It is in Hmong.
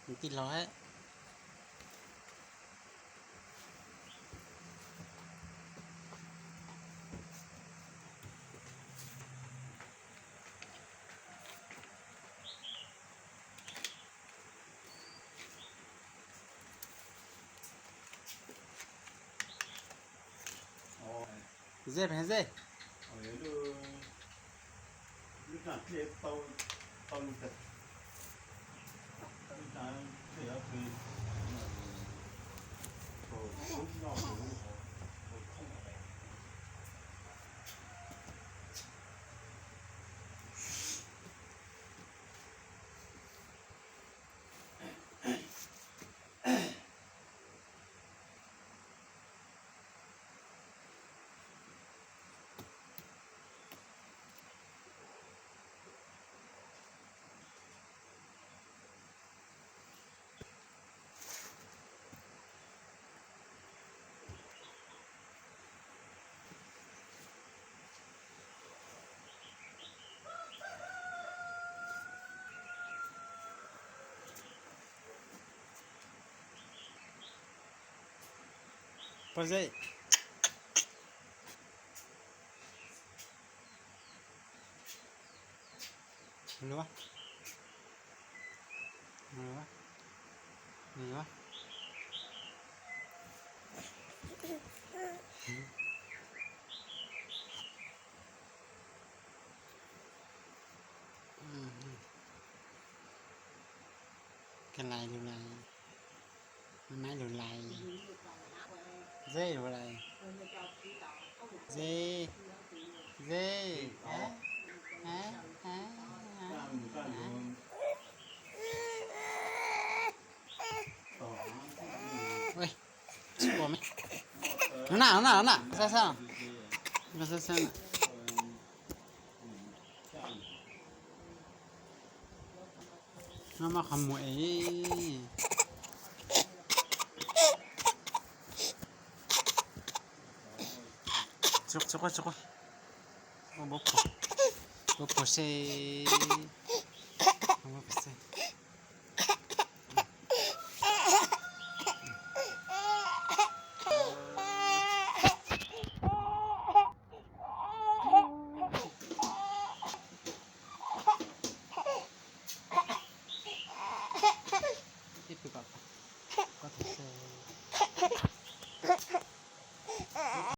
Tus tij laug hab. Ze, ze. Pog Ze. Ka lais lug lais, maib lug lais, ze lug lais, ze, ze, na, na, na, sab sab, sab sab. No mas qhov muag es. Tsis quaj, tsis quaj. Npau puas se, npau puas se.